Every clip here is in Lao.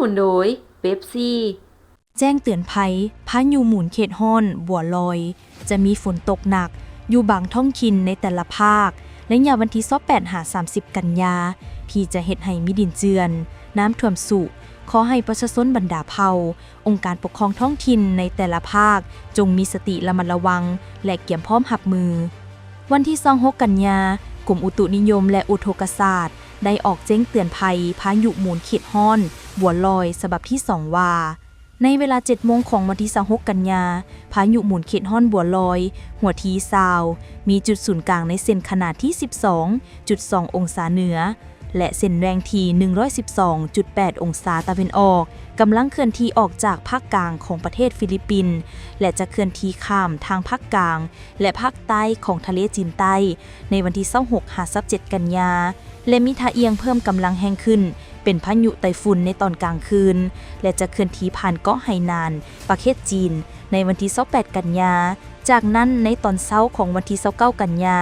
ສະໜັບສະໜູນໂດຍ ເປັບຊີ. ແຈ້ງເຕືອນໄພ ພາຍຸໝູນເຂດຮ້ອນບົວລອຍ ຈະມີຝົນຕົກໜັກຢູ່ບາງທ້ອງຖິ່ນໃນແຕ່ລະພາກ ໄລຍະວັນທີຊາວແປດຫາສາມສິບກັນຍາ ທີ່ຈະເຮັດໃຫ້ມີດິນເຈື່ອນ, ນ້ຳຖ້ວມຊຸ. ຂໍໃຫ້ປະຊາຊົນບັນດາເຜົ່າ, ອົງການປົກຄອງທ້ອງຖິ່ນໃນແຕ່ລະພາກ ຈົ່ງມີສະຕິລະມັດລະວັງ ແລະ ກຽມພ້ອມຮັບມື. ວັນທີຊາວຫົກກັນຍາ, ກົມອຸຕຸນິຍົມ ແລະ ອຸທົກກະສາດ ໄດ້ອອກແຈ້ງເຕືອນໄພພາຍຸໝູນເຂດຮ້ອນບົວລອຍ ສະບັບທີສອງ ວ່າ, ໃນເວລາເຈັດໂມງຂອງວັນທີຊາວຫົກກັນຍາ, ພາຍຸໝູນເຂດຮ້ອນບົວລອຍ ຫົວທີຊາວ ມີຈຸດສູນກາງໃນເສັ້ນຂະໜານທີສິບສອງຈຸດສອງອົງສາເໜືອ ແລະ ເສັ້ນແຫວ່ງທີ່ໜຶ່ງຮ້ອຍສິບສອງຈຸດແປດອົງສາຕາເວັນອອກ, ກຳລັງເຄື່ອນທີ່ອອກຈາກພາກກາງຂອງປະເທດຟີລິບປິນ ແລະ ຈະເຄື່ອນທີ່ຂ້າມທາງພາກກາງ ແລະ ພາກໃຕ້ຂອງທະເລຈີນໃຕ້ ໃນວັນທີຊາວຫົກຫາຊາວເຈັດກັນຍາ ແລະ ມີທ່າອ່ຽງເພີ່ມກຳລັງແຮງຂຶ້ນເປັນພາຍຸໄຕ້ຝຸ່ນໃນຕອນກາງຄືນ ແລະ ຈະເຄື່ອນທີ່ຜ່ານເກາະໄຫໜານ ປະເທດຈີນ ໃນວັນທີຊາວແປດກັນຍາ. ຈາກນັ້ນໃນຕອນເຊົ້າຂອງວັນທີຊາວເກົ້າກັນຍາ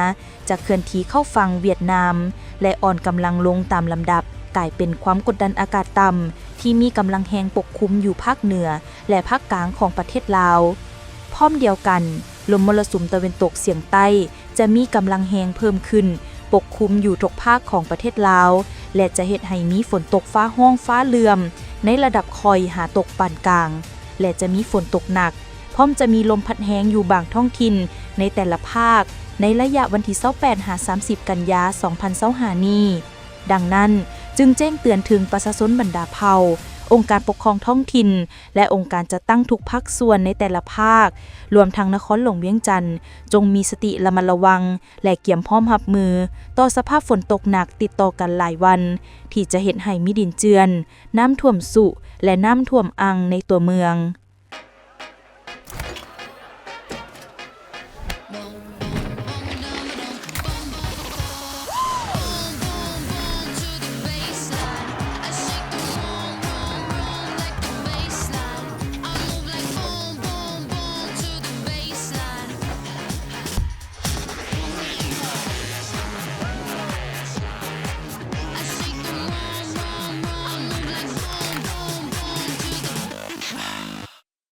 ຈະເຄື່ອນທີ່ເຂົ້າຝັ່ງຫວຽດນາມ ແລະ ອ່ອນກຳລັງລົງຕາມລຳດັບ ກາຍເປັນຄວາມກົດດັນອາກາດຕ່ຳ ທີ່ມີກຳລັງແຮງປົກຄຸມຢູ່ພາກເໜືອ ແລະ ພາກກາງຂອງປະເທດລາວ. ພ້ອມດຽວກັນ, ລົມມໍລະສຸມຕາເວັນຕົກສຽງໃຕ້ ຈະມີກຳລັງແຮງເພີ່ມຂຶ້ນ ປົກຄຸມຢູ່ທຸກພາກຂອງປະເທດລາວ ແລະ ຈະເຮັດໃຫ້ມີຝົນຕົກຟ້າຮ້ອງຟ້າເຫຼື້ອມໃນລະດັບຄ່ອຍຫາຕົກປານກາງ ແລະ ຈະມີຝົນຕົກໜັກ, ພ້ອມຈະມີລົມພັດແຮງຢູ່ບາງທ້ອງຖິ່ນໃນແຕ່ລະພາກ ໃນໄລຍະວັນທີຊາວແປດຫາສາມສິບກັນຍາ ສອງພັນຊາວຫ້ານີ້. ດັ່ງນັ້ນ, ຈຶ່ງແຈ້ງເຕືອນເຖິງປະຊາຊົນບັນດາເຜົ່າ, ອົງການປົກຄອງທ້ອງຖິ່ນ ແລະ ອົງການຈັດຕັ້ງທຸກພາກສ່ວນໃນແຕ່ລະພາກ, ລວມທັງນະຄອນຫຼວງວຽງຈັນ, ຈົ່ງມີສະຕິລະມັດລະວັງ ແລະ ກຽມພ້ອມຮັບມືຕໍ່ສະພາບຝົນຕົກໜັກຕິດຕໍ່ກັນຫຼາຍວັນ ທີ່ຈະເຮັດໃຫ້ມີດິນເຈື່ອນ, ນ້ຳຖ້ວມຊຸ ແລະ ນ້ຳຖ້ວມອັ່ງໃນຕົວເມືອງ.